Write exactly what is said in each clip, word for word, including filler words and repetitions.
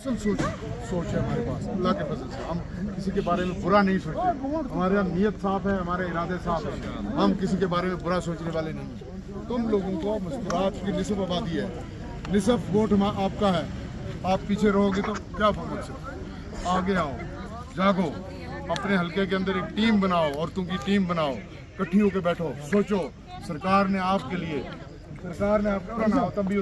اصل سوچ سوچ ہے ہمارے پاس اللہ کے فضل سے۔ ہم کسی کے بارے میں برا نہیں سوچتے، ہمارا نیت صاف ہے، ہمارے ارادے صاف ہیں، ہم کسی کے بارے میں برا سوچنے والے نہیں ہیں۔ تم لوگوں کو مستورات کی نصف آبادی ہے، نصف ووٹ ہم آپ کا ہے۔ آپ پیچھے رہو گے تو کیا بن سکتے؟ آگے آؤ، جاگو، اپنے حلقے کے اندر ایک ٹیم بناؤ، عورتوں کی ٹیم بناؤ، کٹھی ہو کے بیٹھو، سوچو۔ سرکار نے آپ کے لیے، سرکار نے آپ کو، تم بھی،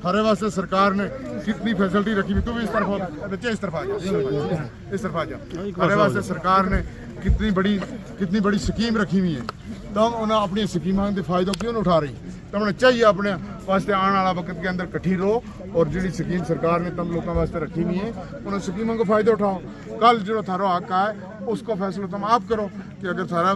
ہمارے واسطے سرکار نے کتنی فیسلٹی رکھی ہوئی۔ تو بھی اس طرف آ، بچے اس طرف آ جاؤ، اس طرف آ جاؤ۔ ہمارے واسطے سرکار نے کتنی بڑی، کتنی بڑی سکیم رکھی ہوئی ہے۔ تم انہاں اپنی سکیماں دے فائدو کیوں نہ اٹھا رہی؟ تم نے چاہیے اپنے واسطے آنے والا وقت کے اندر کٹھی رہو، اور جڑی سکیم سرکار نے تم لوگوں واسطے رکھی ہوئی ہے، انہاں سکیموں کو فائدو اٹھاؤ۔ کل جو تھارو حق آئے، اس کو فیصلو تم آپ کرو کہ اگر تھارا،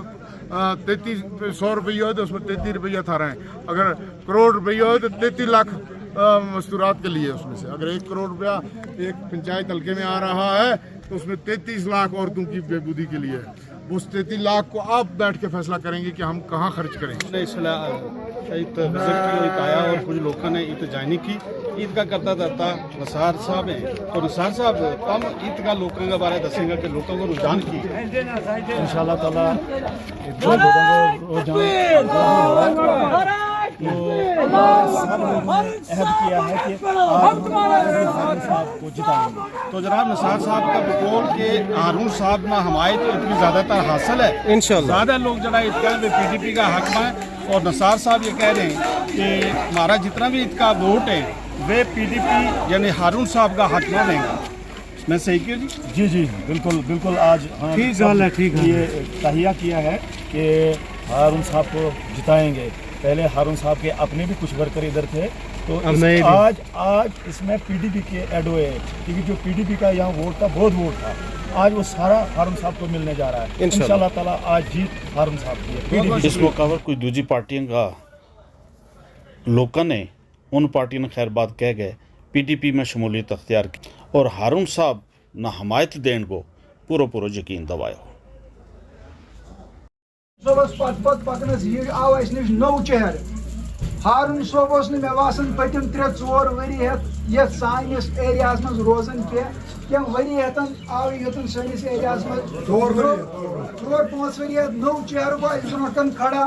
آ، تینتیس، سو روپیہ ہوئے تو اس میں تینتیس روپیہ تھارا ہے، اگر کروڑ روپیہ ہوئے تو تینتیس لاکھ، آ، مستورات کے لیے، اس میں سے اگر ایک کروڑ روپیہ ایک پنچایت حلقے میں آ رہا ہے تو اس میں تینتیس لاکھ عورتوں کی بہبودی کے لیے ہے۔ اس تینتیس لاکھ کو آپ بیٹھ کے فیصلہ کریں گے کہ ہم کہاں خرچ کریں۔ نے اس لا ات وزٹ کی، ات آیا اور کچھ لوکاں نے ات جوائننگ کی۔ عید کا کرتا دھرتا نثار صاحب ہیں، تو نثار صاحب، تم عید کا لوکاں کے بارے دسیں گا کہ لوکاں کو رجحان کی؟ انشاءاللہ تعالیٰ، دو لوگوں کو رجحان، تو سب نے عہد کیا ہے کہ آج ہم ہارون صاحب کو جتائیں گے۔ تو جناب، نثار صاحب کا بقول کہ ہارون صاحب نا حمایت اتنی زیادہ تر حاصل ہے۔ انشاءاللہ۔ زیادہ لوگ جڑا اتنا ہے، وہ پی ڈی پی کا حق میں، اور نثار صاحب یہ کہہ رہے ہیں کہ ہمارا جتنا بھی اتنا ووٹ ہے، وہ پی ڈی پی یعنی ہارون صاحب کا حق میں دیں گا۔ میں صحیح کیوں جی؟ جی، جی، بالکل، بالکل۔ آج ہم ٹھیک گل ہے، ٹھیک ہے۔ یہ تہیہ کیا ہے کہ ہارون صاحب کو جتائیں گے۔ پہلے ہارون صاحب کے اپنے بھی کچھ ورکر ادھر تھے، تو اب اس، نئے بھی۔ آج، آج اس میں پی ڈی پی کے ایڈ ہوئے ہیں، کیونکہ جو پی ڈی پی کا یہاں ووٹ تھا، بہت ووٹ تھا، آج وہ سارا ہارون صاحب کو ملنے جا رہا ہے۔ انشاءاللہ۔ انشاءاللہ تعالیٰ آج جیت ہارون صاحب کی ہے، پی ڈی پی کی۔ اس موقع پر کچھ دوجی پارٹیاں کا لوکاں نے ان پارٹیاں نے خیر بات کہہ گئے، پی ڈی پی میں شمولیت اختیار کی اور ہارون صاحب نا حمایت دین کو پورو پورو یقین دوایا۔ صبحس پتھ پتھ پکنس یہ آو اسہِ نِش نوٚو چہرٕ۔ ہارون صٲب اوس نہٕ مےٚ باسان پٔتِم ترٛےٚ ژور ؤری ہٮ۪تھ یتھ سٲنِس ایریاہس منٛز روزان کینٛہہ۔ کینٛہہ ؤری ہٮ۪تھ آو یوٚتن سٲنِس ایریاہس منٛز۔ ژور ؤری ہٮ۪تھ، ژور ؤری۔ ژور پانٛژھ ؤری ہٮ۪تھ نوٚو چہرٕ گوٚو اسہِ برونٛٹھ کن کھڑا۔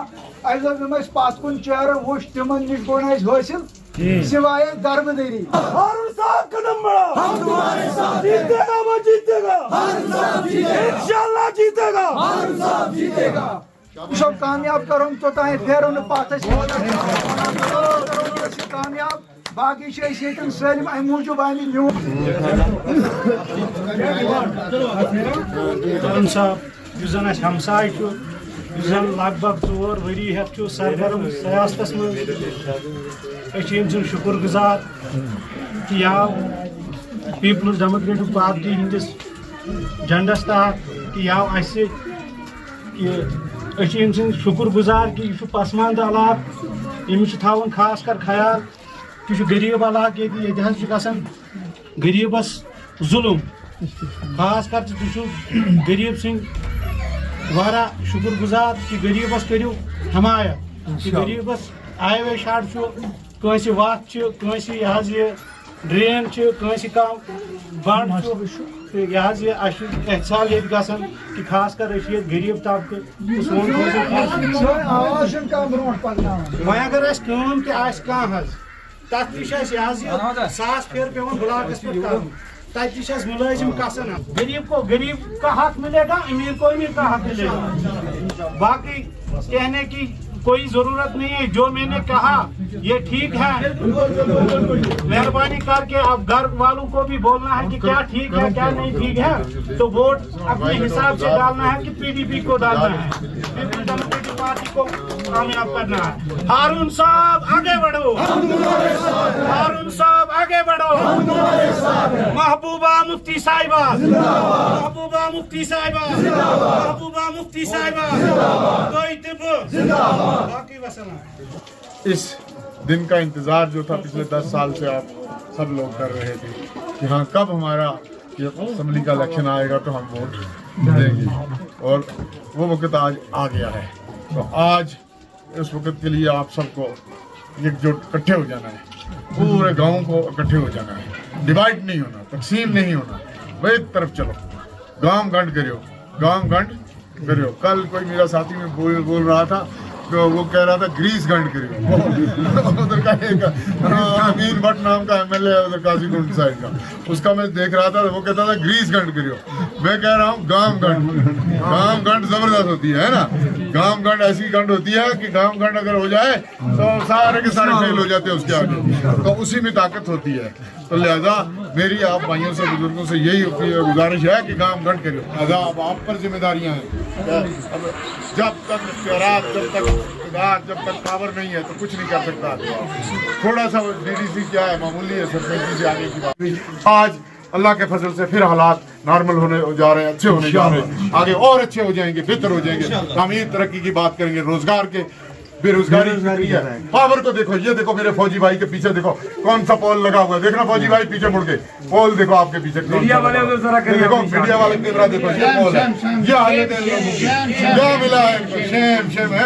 اسہِ دوٚپ یِم اسہِ پتھ کُن چہرٕ وُچھ تِمن نِش گوٚو نہٕ اسہِ حٲصِل۔ جی۔ سوائے دربدری۔ ہارون صاحب قدم بڑھا۔ ہم تمہارے ساتھ ہیں۔ جیتے گا، وہ جیتے گا۔ ہارون صاحب جیتے گا۔ انشاءاللہ جیتے گا۔ ہارون صاحب جیتے گا۔ سب کامیاب کرو تو تائیں پھیرو نہ پاتھ۔ کامیاب۔ باقی چھِ أسۍ ییٚتٮ۪ن سٲلِم اَمہِ موٗجوٗب آمٕتۍ میون۔ ہارون صاحب، یُس زن اسہِ ہمساے چھُ، یُس زن لگ بھگ ژور ؤری ہٮ۪تھ چھُ سرگرم سیاستس منٛز۔ أسۍ چھِ أمۍ سُنٛد شُکر گُزار کہ یہِ آو پیپلز ڈیموکریٹک پارٹی ہٕنٛدِس جنڈس تحت، کہ یہِ آو اسہِ سۭتۍ۔ کہ أسۍ چھِ أمۍ سٕنٛدۍ شُکر گُزار کہ یہِ چھُ پسماندٕ علاقہٕ، أمِس چھُ تھاوُن خاص کر خیال۔ یہِ چھُ غریب علاقہٕ ییٚتہِ، ییٚتہِ حظ چھُ گژھان غریبس ظلم۔ خاص کر چھُ، تُہۍ چھِو غریب سٕنٛدۍ واریاہ شُکر گُزار کہ غریبس کٔرِو حمایت۔ کہ غریبس ہاے وے شڈ چھُ، کٲنٛسہِ وتھ چھِ، کٲنٛسہِ یہِ حظ یہِ ڈرین چھِ، کٲنٛسہِ کانٛہہ بنڈ چھُ۔ تہٕ یہِ حظ یہِ اَسہِ چھُ احتساب ییٚتہِ گژھان کہ خاص کر أسۍ چھِ ییٚتہِ غریب طبقہٕ تہٕ سون روزُن کینٛہہ۔ سٲنۍ آواز چھُنہٕ کانٛہہ برونٛٹھ پکناوان۔ وۄنۍ اگر اَسہِ کٲم تہِ آسہِ کانٛہہ حظ، تتھ تہِ چھِ اَسہِ یہِ حظ یہِ ساس پھیرٕ پٮ۪وان بلاکس پٮ۪ٹھ کرُن۔ تتہِ تہِ چھِ اَسہِ مُلٲزِم کسان حظ۔ غریب کو غریب کا حق ملے گا، امیر کو امیر کا حق ملے گا۔ باقی کہنے کی کوئی ضرورت نہیں ہے۔ جو میں نے کہا، یہ ٹھیک ہے۔ مہربانی کر کے اب گھر والوں کو بھی بولنا ہے کہ کیا ٹھیک ہے، کیا نہیں ٹھیک ہے۔ تو ووٹ اپنے حساب سے ڈالنا ہے کہ پی ڈی پی کو ڈالنا ہے، پیپلز ڈیموکریٹک پارٹی کو کامیاب کرنا ہے۔ ہارون صاحب، آگے بڑھو۔ ہارون صاحب، آگے بڑھو۔ محبوبہ مفتی صاحبہ، محبوبہ مفتی صاحبہ، محبوبہ مفتی صاحبہ۔ دوئی طب۔ باقی وسلام۔ اس دن کا انتظار جو تھا پچھلے دس سال سے آپ سب لوگ کر رہے تھے کہ ہاں، کب ہمارا یہ اسمبلی کا الیکشن آئے گا تو ہم ووٹ دیں گے، اور وہ وقت آج آ گیا ہے۔ تو آج اس وقت کے لیے آپ سب کو یکجٹ اکٹھے ہو جانا ہے۔ پورے گاؤں کو اکٹھے ہو جانا ہے، ڈیوائیڈ نہیں ہونا، تقسیم نہیں ہونا، وہ ایک طرف چلو، گام گنڈ کریو، گام گنڈ کریو۔ کل کوئی میرا ساتھی میں بول بول رہا تھا، تو وہ کہہ رہا تھا گریس گنڈ کریو۔ ادھر کا ایک امین بٹ نام کا ایم ایل اے ہے ادھر قاضی گنڈ سائیڈ کا، اس کا میں دیکھ رہا تھا، وہ کہتا تھا گریس گنڈ کریو۔ میں کہہ رہا ہوں گام گنڈ، گام گنڈ زبردست ہوتی ہے نا۔ گام گنڈ ایسی گنڈ ہوتی ہے کہ گام گنڈ اگر ہو جائے تو سارے کے سارے فیل ہو جاتے ہیں اس کے آگے۔ تو اسی میں طاقت ہوتی ہے۔ تو لہذا میری آپ بھائیوں سے، بزرگوں سے یہی گزارش ہے کہ گام گنڈ کریو۔ لہذا اب آپ پر ذمہ داریاں ہیں۔ اب جب تک اختیارات، جب تک اقتدار، جب تک پاور نہیں ہے تو کچھ نہیں کر سکتا۔ تھوڑا سا ڈی ڈی سی کیا ہے، معمولی ہے، سرپنچی سے آگے کی بات۔ آج اللہ کے فضل سے پھر حالات نارمل ہونے جا رہے ہیں، اچھے ہونے جا رہے ہیں، آگے اور اچھے ہو جائیں گے، بہتر ہو جائیں گے۔ تعمیر ترقی کی بات کریں گے، روزگار کے، بے روزگاری کتنی ہے۔ پاور کو دیکھو، یہ دیکھو میرے فوجی بھائی کے پیچھے، دیکھو کون سا پول لگا ہوا ہے۔ دیکھنا فوجی بھائی پیچھے مڑ کے، پول دیکھو آپ کے پیچھے کون سا لگا ہوا ہے۔ یہ دیکھو میڈیا والے، کیمرہ دیکھو، یہ پول ہے۔ یہ حالت ہے ان لوگوں کی۔ کیا ملا ہے ان کو؟ شیم، شیم ہے۔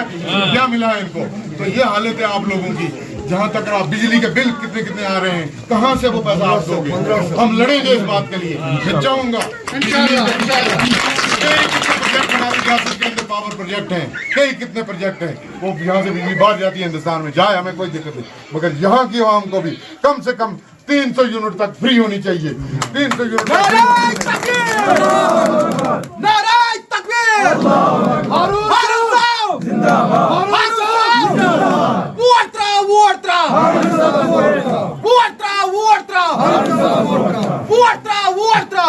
کیا ملا ہے ان کو؟ تو یہ حالت ہے آپ لوگوں کی۔ جہاں تک آپ، بجلی کے بل کتنے کتنے آ رہے ہیں، کہاں سے وہ پیسہ آپ دو گے؟ ہم لڑیں گے اس بات کے لیے۔ میں چاہوں گا کہ کئی کتنے پروجیکٹ ہماری ریاست کے اندر پاور پروجیکٹ ہیں، کئی کتنے پروجیکٹ ہیں، وہ یہاں سے بجلی باہر جاتی ہے ہندوستان میں، جائے، ہمیں کوئی دقت نہیں، مگر یہاں کی عوام کو بھی کم سے کم تین سو یونٹ تک فری ہونی چاہیے۔ تین سو یونٹ تک فری ہونی چاہیے۔ نعرہ تکبیر! ہارون صاحب! ہارون صاحب! ووٹ ترا، ووٹ ترا! ووٹ ترا، ووٹ ترا! ووٹ ترا، ووٹ ترا!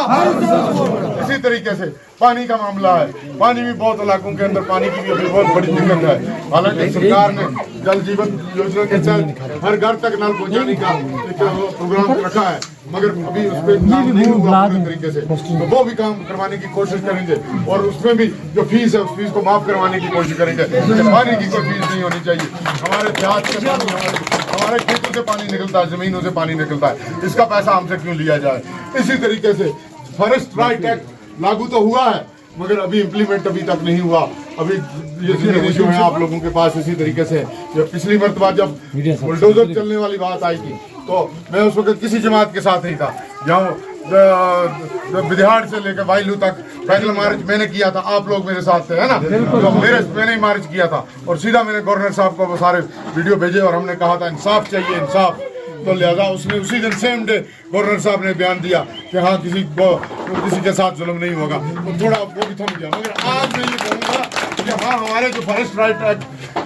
اسی طریقے سے پانی کا معاملہ ہے، پانی بھی بہت علاقوں کے اندر پانی کی بھی ابھی بہت بڑی دقت ہے۔ حالانکہ سرکار نے جل جیون یوجنا کے تحت ہر گھر تک نل پہنچانے کا ایک پروگرام رکھا ہے، مگر ابھی اس پہ کام نہیں ہوا پورے طریقے سے۔ تو وہ بھی کام کروانے کی کوشش کریں گے اور اس میں بھی جو فیس ہے، اس فیس کو معاف کروانے کی کوشش کریں گے کہ پانی کی کوئی فیس نہیں ہونی چاہیے۔ ہمارے دیہات سے پانی، ہمارے، ہمارے کھیتوں سے پانی نکلتا ہے، زمینوں سے پانی نکلتا ہے، اس کا پیسہ ہم سے کیوں لیا جائے؟ اسی طریقے سے فارسٹ رائٹ ایکٹ لاگو تو ہوا ہے، مگر ابھی امپلیمنٹ ابھی تک نہیں ہوا۔ ابھی یہ زمینیں جو ہیں آپ لوگوں کے پاس، اسی طریقے سے جو پچھلی مرتبہ جب بلڈوزر چلنے والی بات آئی تھی، تو میں اس وقت کسی جماعت کے ساتھ نہیں تھا۔ جہاں، آ، بدہاڑ سے لے کے وائلو تک پیدل مارچ میں نے کیا تھا، آپ لوگ میرے ساتھ تھے، ہے نا؟ تو میرے، میں نے ہی مارچ کیا تھا اور سیدھا میں نے گورنر صاحب کو وہ سارے ویڈیو بھیجے اور ہم نے کہا تھا، انصاف چاہیے، انصاف۔ تو لہذا اس نے اسی دن، سیم ڈے، گورنر صاحب نے بیان دیا کہ ہاں، کسی کو، کسی کے ساتھ ظلم نہیں ہوگا۔ تو تھوڑا وہ بھی تھم گیا، مگر آج میں یہ کہوں گا کہ ہاں، ہمارے جو فارسٹ رائٹ ایکٹ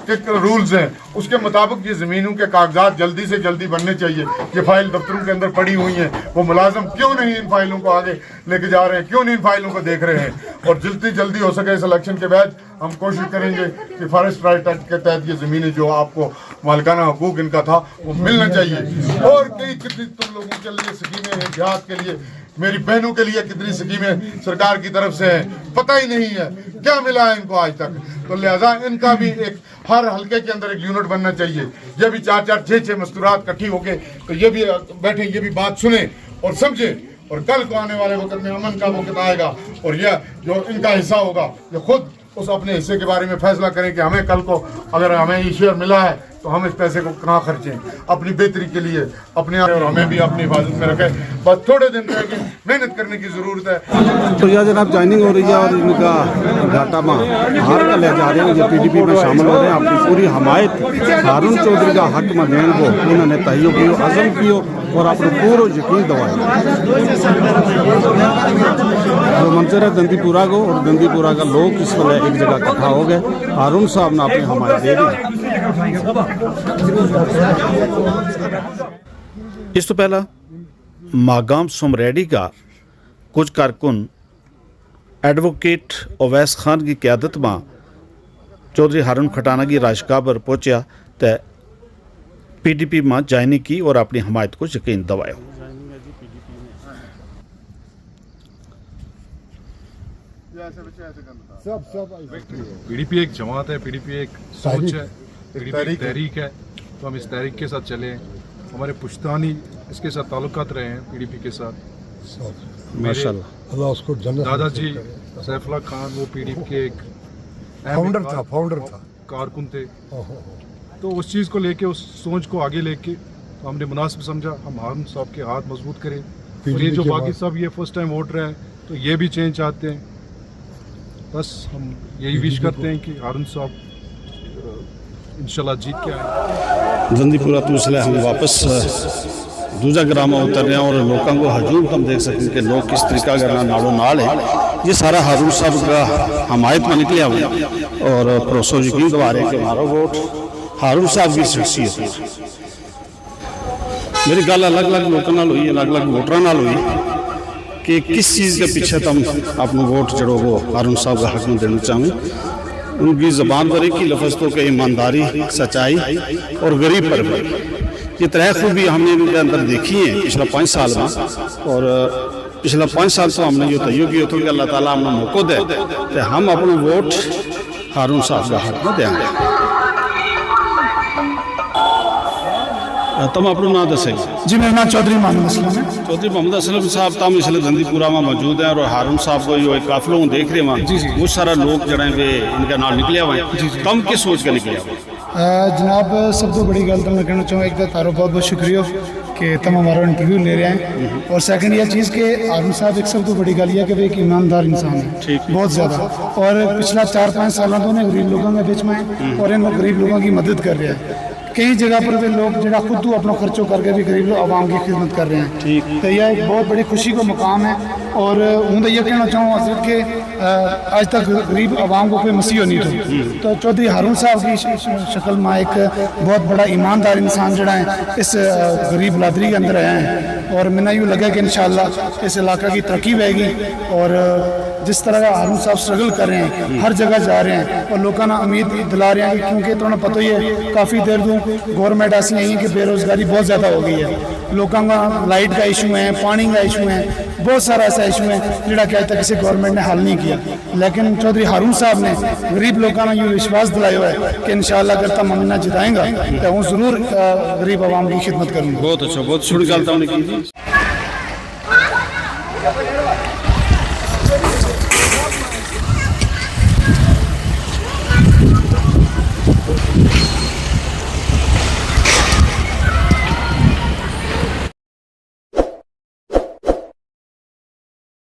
کے رولز ہیں، اس کے مطابق یہ زمینوں کے کاغذات جلدی سے جلدی بننے چاہیے۔ یہ فائل دفتروں کے اندر پڑی ہوئی ہیں، وہ ملازم کیوں نہیں ان فائلوں کو آگے لے کے جا رہے ہیں، کیوں نہیں ان فائلوں کو دیکھ رہے ہیں؟ اور جلدی، جلدی ہو سکے اس الیکشن کے بعد ہم کوشش کریں گے کہ فارسٹ رائٹ ایکٹ کے تحت یہ زمینیں جو آپ کو مالکانہ حقوق ان کا تھا، وہ ملنا چاہیے۔ اور کئی کتنی تم لوگوں کے لیے سکیمیں ہیں، دیہات کے لیے، میری بہنوں کے لیے کتنی سکیمیں سرکار کی طرف سے ہیں، پتہ ہی نہیں ہے کیا ملا ہے ان کو آج تک۔ تو لہذا ان کا بھی ایک، ہر حلقے کے اندر ایک یونٹ بننا چاہیے۔ یہ بھی چار چار، چھ چھ مستورات کٹھی ہو کے، تو یہ بھی بیٹھیں، یہ بھی بات سنیں اور سمجھیں، اور کل کو آنے والے وقت میں امن کا وقت آئے گا اور یہ جو ان کا حصہ ہوگا، یہ خود اس اپنے حصے کے بارے میں فیصلہ کریں کہ ہمیں کل کو اگر ہمیں یہ شیئر ملا ہے تو ہم اس پیسے کو کہاں خرچیں، اپنی بہتری کے لیے، اپنے، اور ہمیں بھی اپنی حفاظت میں رکھیں۔ بس تھوڑے دن رہ گئے، محنت کرنے کی ضرورت ہے۔ تو یہ جناب جوائننگ ہو رہی ہے اور ان کا گھاٹا ماں ہار کا لے جا رہے ہیں، یہ پی ڈی پی میں شامل ہو رہے ہیں۔ اپنی پوری حمایت ہارون چوہدری کا حق ما دین کو انہوں نے تہیو کیو، عزم کیو اور اپنا پورو یقین دوایا۔ جو منظر ہے دندی پورا کو، اور دندی پورا کا لوگ اس ویلے ایک جگہ اکٹھا ہو گئے، ہارون صاحب نے اپنی حمایت دے دی۔ اس تو پہلا ماگام سومریڈی کا کچھ کارکن ایڈووکیٹ اویس خان کی قیادت ما چوہدری ہارون کھٹانہ کی رہائش گاہ پر پہنچیا تے پی ڈی پی ما جوائننگ کی اور اپنی حمایت کو یقین دوایا۔ پی ڈی پی ایک جماعت ہے، پی ڈی پی ایک سوچ ہے، پی ڈی پی ایک تحریک ہے۔ تو ہم اس تحریک کے ساتھ چلے ہیں۔ ہمارے پشتانی اس کے ساتھ تعلقات رہے ہیں، پی ڈی پی کے ساتھ۔ ماشاءاللہ۔ اللہ اس کو جنت دادا نصیب جی کرے۔ سیف اللہ خان وہ پی ڈی پی کے ایک اہم فاؤنڈر تھا، فاؤنڈر تھا۔ کارکن تھے۔ تو اس چیز کو لے کے، اس سوچ کو آگے لے کے تو ہم نے مناسب سمجھا ہم ہارون صاحب کے ہاتھ مضبوط کریں۔ اور یہ جو باقی صاحب یہ فرسٹ ٹائم ووٹر ہیں، تو یہ بھی چینج چاہتے ہیں۔ بس ہم یہی وش کرتے ہیں کہ ہارون صاحب انشاءاللہ جیت کے آئیں۔ زندی پورا تو اس لیے ہم واپس دوسرا گرامہ اتر رہے ہیں اور لوگوں کو ہجوم تم دیکھ سکتے ہیں کہ لوگ کس طریقہ کا ناڑو نال ہیں۔ یہ سارا ہارون صاحب کا حمایت میں نکلیا ہوا ہے اور پروسو یقین دوارے کہ ہمارا ووٹ ہارون صاحب کی شخصیت ہے۔ میری گل الگ الگ لوکاں نال ہوئی، الگ الگ ووٹراں نال ہوئی کہ کس چیز کے پیچھے تم اپنا ووٹ جڑو وہ ہارون صاحب کا حق میں دینا چاہوں۔ ان کی زبان پر ایک ہی لفظ تو کہ ایمانداری، سچائی اور غریب پر بھی۔ یہ ترے خوبی ہم نے ان کے اندر دیکھی ہیں پچھلا پانچ سال میں۔ اور پچھلا پانچ سال تو ہم نے یہ تیو کیا تھو کہ اللہ تعالیٰ ہم نے موقع دے کہ ہم اپنا ووٹ ہارون صاحب کا حق میں دیاں گے۔ تم اپنا نام دسے؟ جی، میرا نام چودھری محمد اسلم ہے۔ چودھری محمد اسلم صاحب، تم اس لیے زندی پورا میں موجود ہیں اور ہارون صاحب کو یہ قافلوں دیکھ رہے ہیں، بہت سارا لوگ جڑے ہیں وہ ان کے نال نکلے ہوئے ہیں۔ تم کس سوچ کے نکلے ہوئے؟ جناب، سب تو بڑی گل تو میں کہنا چاہوں، ایک تو تارو بہت بہت شکریہ کہ تم ہمارا انٹرویو لے رہے ہیں۔ اور سیکنڈ یہ چیز کہ ہارون صاحب ایک سب تو بڑی گل یہ کہ وہ ایک ایماندار انسان ہے، بہت زیادہ۔ اور پچھلا چار پانچ سالاں تو انہیں غریب لوگوں کے بچ میں ہیں اور ان غریب لوگوں کی مدد کر رہے ہیں۔ کئی جگہ پر وہ لوگ جڑا خود تو اپنا خرچو کر کے بھی غریب لوگ عوام کی خدمت کر رہے ہیں۔ تو یہ ایک بہت بڑی خوشی کو مقام ہے۔ اور ہوں تو یہ کہنا چاہوں حضرت کہ اج تک غریب عوام کو کوئی مسیح نہیں تھو، تو چودھری ہارون صاحب کی شکل ما ایک بہت بڑا ایماندار انسان جڑا ہے، اس غریب بلادری کے اندر آیا ہے۔ اور منا یوں لگا کہ انشاءاللہ اس علاقہ کی ترقی ہوئے گی۔ اور جس طرح ہارون صاحب سٹرگل کر رہے ہیں، ہر جگہ جا رہے ہیں اور لوکاں نا امید دلا رہے ہیں کہ کیونکہ تمہارا پتہ ہی ہے، کافی دیر دوں گورنمنٹ ایسی نہیں ہے کہ بے روزگاری بہت زیادہ ہو گئی ہے۔ لوکاں کا لائٹ کا ایشو ہے، پانی کا ایشو ہے، بہت سارا ایسا ایشو ہے جڑا کہ اج تک کسی گورنمنٹ نے حل نہیں کیا۔ لیکن چودھری ہارون صاحب نے غریب لوکاں نا یوں وشواس دلایو ہے کہ انشاءاللہ اگر تم ہمیں نہ جتائیں گا تو ہوں ضرور غریب عوام کی خدمت کروں گا۔ بہت اچھا، بہت سوہنی گل تم نے کی جی۔